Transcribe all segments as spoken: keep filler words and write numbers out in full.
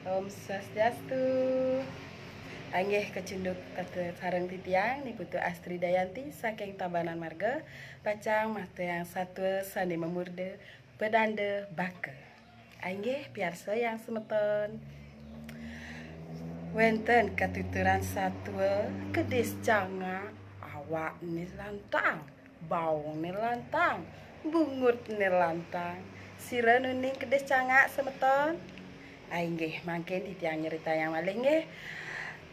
Om Swastiastu. Inggih kacunduk sareng titiang Ni Putu Astri Dayanti saking Tabanan Marga, pacang maturang satua sané mamurda Pedanda Baka. Inggih piarsa yang semeton. Wénten katuturan satua kedis cangak, awakné lantang, baongné lantang, bungutné lantang. Sira nuning kedis cangak semeton? Inggih, mangkin titiang nyeritayang malih nggih.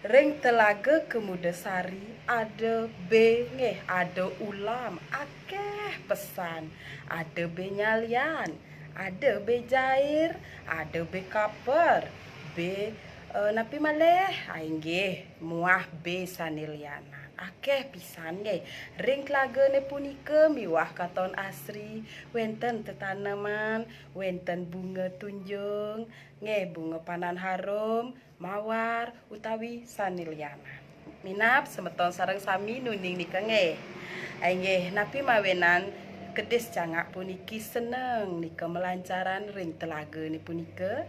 Ring Telaga Kemuda Sari ada bé nggih, ada ulam, akéh pesan. Ada bé nyalian, ada bé jair, ada bé kaper, bé, eh, napi malih? Inggih, muah bé sané lianan. Akéh pisan nggih. Ring telagané punika miwah katon asri, wénten tetaneman, wénten bunga tunjung, nggih, bunga panan harum, mawar, utawi sané lianan. Minab semeton sareng sami nuning nika nggih. Inggih, napi mawinan kedis cangak puniki seneng nika malancaran ring telagané punika?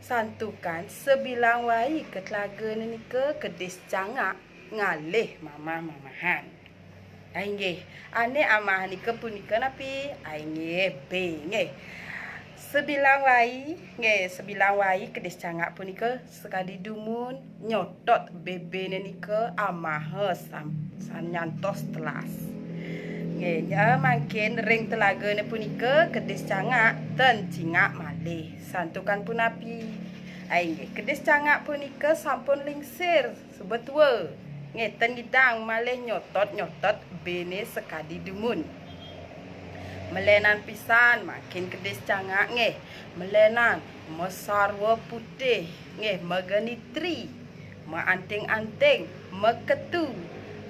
Santukan sabilang wai ka telagané nika kedis cangak ngalih mamah-mamahan. Inggih, ané amah nika punika napi? Inggih, bé nggih. Sabilang wai, nggih, sabilang wai kedis cangak punika sakadi dumun nyotot bébéné nika amaha sam-, sanyantos telas. Nggih, ya mangkin ring telagané punika kedis cangak ten cingak malih. Santukan punapi? Inggih, kedis cangak punika sampun lingsir suba tua. Nggih, ten nyidang malih nyotot-nyotot béné sakadi dumun. Malénan pisan mangkin kedis cangak nggih. Malénan masarwa putih nggih, mageni tri, maanting-anting, maketu.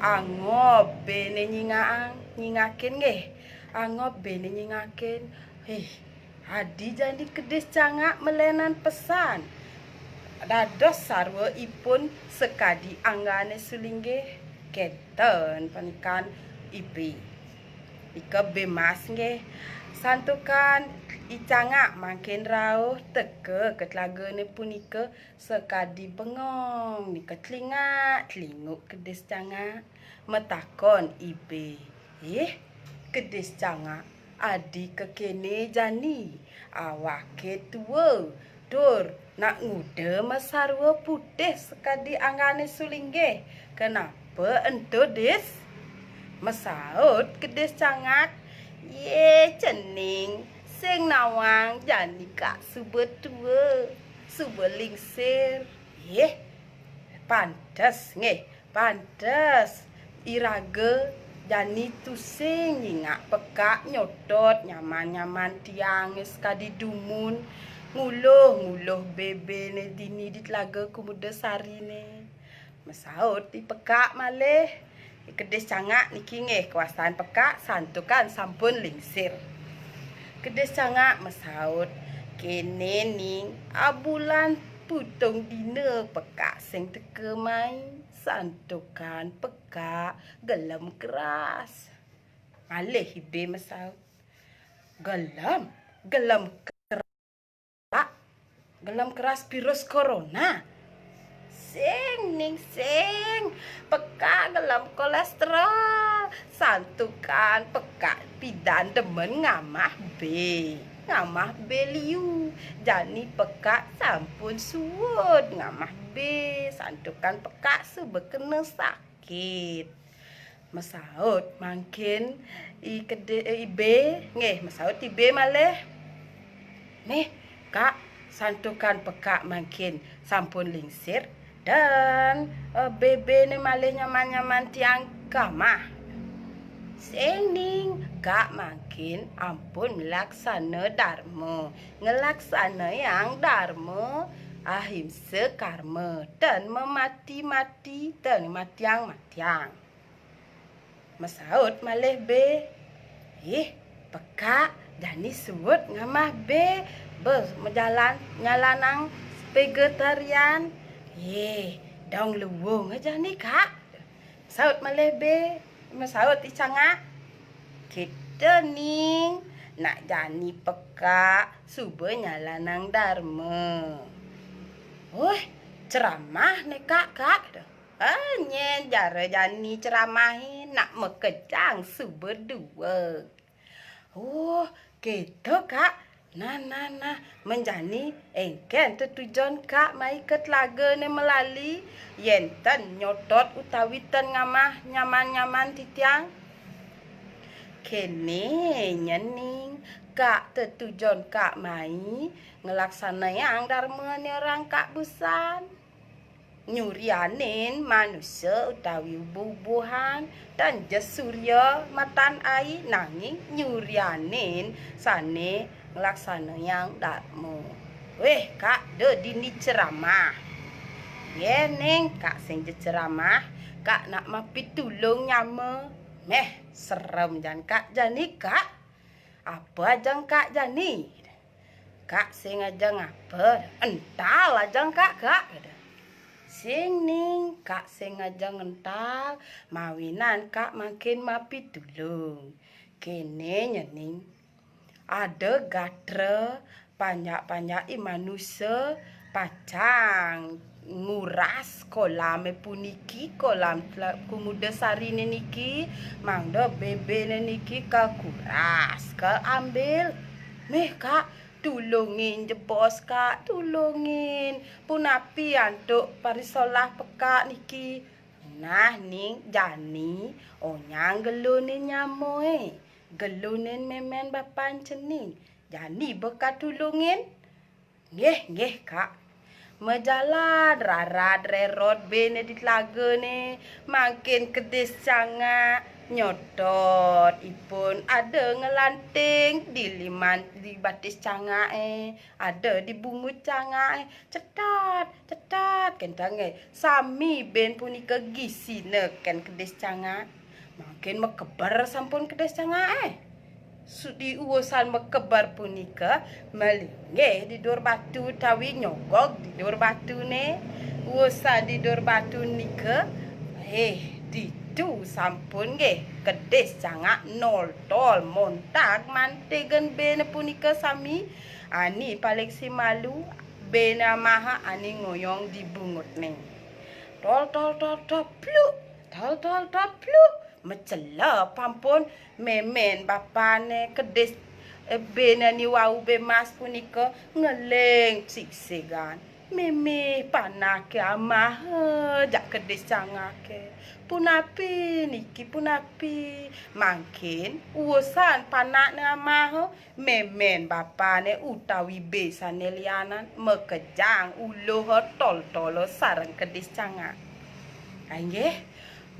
Angob béné nyingakang, nyingakin nggih. Angob béné nyingakin. Hih, adi jani kedis cangak malénan pesan. Dados sarwa ipun sakadi anggané sulinggih, kénten panikan I B. Nika bé mas nggih. Santukan I Cangak mangkin rauh teka ka telagané punika sakadi bengong nika tlingak-tlinguk kedis cangak. Matakon I B, "Ih, kedis cangak, adi kakéné jani, awaké tua, tur nak nguda masarwa putih sakadi anggané sulinggih, kenapa ento, Dis?" Masaut kedis cangak, "Yé, cening, sing nawang jani kak suba tua, suba lingsir." "Yé, pantes nggih, pantes. Iraga jani tusing nyingak pekak nyotot nyaman-nyaman tiangé sakadi dumun, nguluh-nguluh bébéné dini di Telaga Kemuda Sariné." Masaut I Pekak malih, "Kedis cangak niki nggih kawastan pekak, santukan sampun lingsir." Kedis cangak masaut, "Kéné ning, abulan putung dina pekak sing teka mai, santukan pekak gelem keras." Malih I B masaut, "Gelem, gelem kerak, gelem keras virus corona." "Sing ning sing, pekak gelem kolesterol, santukan pekak pidan demen ngamah bé, ngamah bé liu. Jani pekak sampun suud ngamah bé, santukan pekak suba kena sakit." Masaut mangkin I Kedi-, I B, nggih, masaut I B malih, "Nih, Kak, santukan pekak mangkin sampun lingsir, dan, eh, bébéné malih nyaman-nyaman tiang gamah." "Sing ning, Kak mangkin ampun malaksana darma, ngelaksanayang darma ahimsa karma, tan mamati-mati, tan matiang-matiang." Masaut malih B, "Ih, pekak, jani suud ngamah bé, bé majalan nyalanang vegetarian. Yé, dong luung jani, Kak." Masaut malih B, masaut I Cangak, "Kéto ning, nak jani pekak suba nyalanang darma." "Woi, ceramah ne, Kak, Kak." "Ah, nyen jare jani ceramahe nak makejang suba dua." "Oh, keto, Kak. Nah, nah, nah, men jani engken tetujon Kak mai ka telaga ne melali, yen ten nyotot utawi ten ngamah nyaman-nyaman titiang." "Kene nyen ning, Kak tetujon Kak mai ngelaksanayang darmane orang Kak busan. Nyurianin manusa utawi ubuh-ubuhan, tan ja surya matan ai, nanging nyurianin sane nglaksanayang darma." "Weh, Kak, da dini ceramah." "Nggih, ning, Kak sing ja ceramah, Kak nak mapitulung nyama." "Meh, serem jan Kak jani, Kak." "Apa ajeng Kak jani?" "Kak sing ajeng apa? Ental ajeng Kak, Kak." "Sing ning, Kak sing ajeng ental, mawinan Kak mangkin mapitulung." "Kene nyen ning, ada gatra panjak-panjak i manusa pacang nguras kolame puniki, kolam tla-, Kumuda Sarine niki, mangda bebene niki kakuras, kaambil." "Meh, Kak, tulungin jebos, Kak, tulungin. Punapi antuk parisolah pekak niki?" "Nah, ning, jani onyang gelunin nyamae, gelunin memen bapan cening. Jani beka tulungin." "Nggih, nggih, Kak." Majalan rarat rerot bene di telagane, mangkin kedis cangak nyotot ipun, ada ngelanting di liman, di batis cangake, ada di bungut cangake. Cetat, cetat, kentange. Sami ben punika gisina ken kedis cangak. Mangkin makeber sampun kedis cangak, eh. Su-, di uwusan makeber punika, malinggih di dur batu utawi nyogog di dur batune. Uwusan di dur batu nika, eh, ditu sampun nggih kedis cangak noltol montag mantigen bene punika sami. Ani paling simalu, bene amaha, ani ngoyong di bungutne. Tol, tol, tol, tol, pluk. Tol, tol, tol, pluk. Macelep ampun memen bapane kedis, eh, bene ni wau bemas punika ngeling sisigan. Mimih panake amaha, jak kedis cangake. Punapi niki, punapi? Mangkin uwusan panakne amaha, memen bapane utawi be sane lianan makejang uluha toltola sareng kedis cangak. Inggih,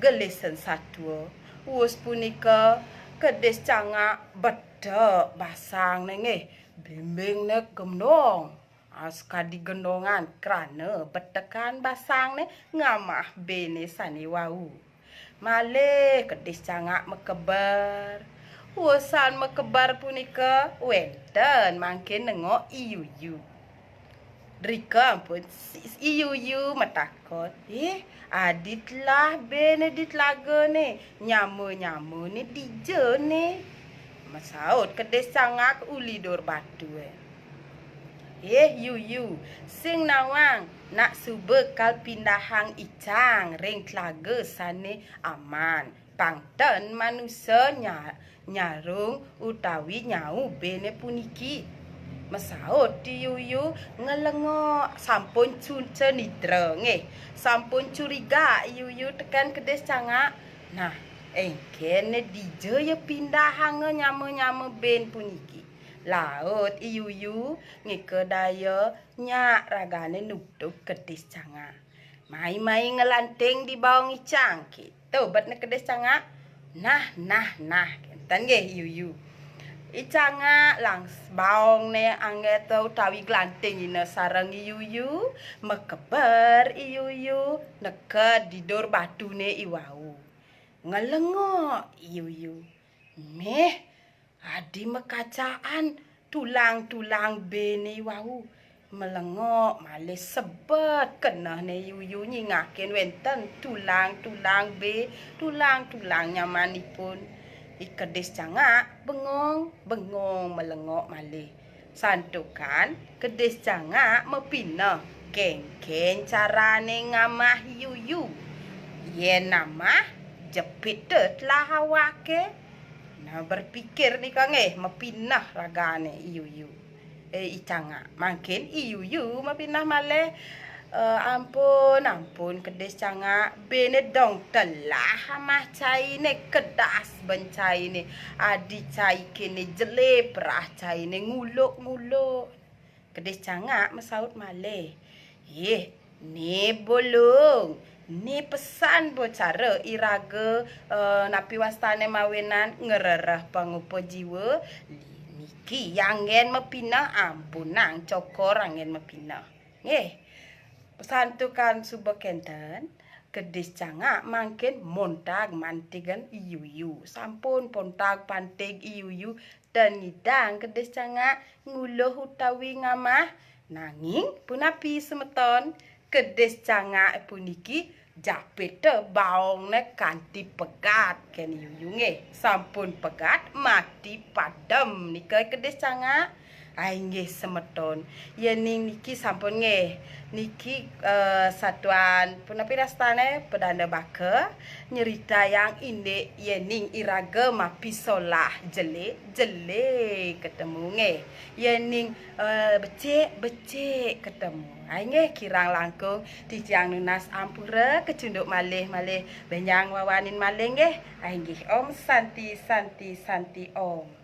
gelisen satua. Uwus punika kedis cangak betek basangne nggih, bimbingne gendong. As kadi gendongan krana betekan basangne ngamah bene sane wau. Malih kedis cangak makeber. Uwusan makeber punika wenten mangkin nengok I Yuyu. Drika ampun si, I Yuyu matakon, "Eh, adi telah bene di telagane, nyama-nyamane dija ne?" Masaut kedis cangak uli dur batue. "Eh, Yuyu, sing nawang nak suba kal pindahang icang ring telaga sane aman. Pang ten manusa nya-, nyarung utawi nyau bene puniki." Masaut I Yuyu ngelengok, sampun cunca nitra nggih. Sampun curiga I Yuyu teken kedis cangak. Nah, engkene dija ya pindahanga nyama-nyama ben puniki. Laut I Yuyu ngika daya nyak ragane nutup kedis cangak. Mai-mai ngelanting di baong icang, kito betne kedis cangak. Nah, nah, nah, kenten nggih I Yuyu. I cangak langs baongne anggeta utawi glantingina sareng I Yuyu, makeber I Yuyu neked di dur batune i wau. Ngelengok I Yuyu. Meh, adi makacaan tulang-tulang bene wau. Melengok malih sebet kenehne I Yuyu nyingakin wenten tulang-tulang be, tulang-tulang nyamanipun. I kedis cangak bengong, bengong melengok malih. Santukan kedis cangak mapineh. Kéngkén carané ngamah Yuyu. Yén amah, jepit telah awaké. Nah, berpikir nika nggih, mapineh ragané I Yuyu. Eh, I Cangak. Mangkin I Yuyu mapineh malih. Eh, ampun, ampun, kedis Cangak. Béné dong telah amah cainé, kedas bén cainé. Adi cai kéné jelé, perah cainé nguluk-nguluk. Kedis Cangak masaut malih. Yéh, né bulung, né pesan bo cara iraga, eh, napi wastané mawinan ngrereh pangupa jiwa, niki anggén mapineh, ampunang cokor anggén mapineh. Nggih. Santukan suba kénten, kedis Cangak mangkin montag mantigan I Yuyu. Sampun pontag pantig I Yuyu, tan ngidang kedis Cangak nguluh utawi ngamah. Nanging punapi semeton, kedis Cangak puniki japita baongné kanti pegat, kén I Yuyu nggih. Sampun pegat, mati padem nika kedis Cangak. Ai nggih semeton, yéning niki sampun nggih. Niki, eh, satuan punapi wastané, Pedanda Baka, nyeritayang indik yéning iraga mapisolah jelé, jelé ketemu nggih. Yéning, eh, becik, becik ketemu. Ai nggih, kirang langkung titiang nunas ampura, kecunduk malih, malih bénjang wawanin malih nggih. Ai nggih, Om Santi, Santi, Santi Om.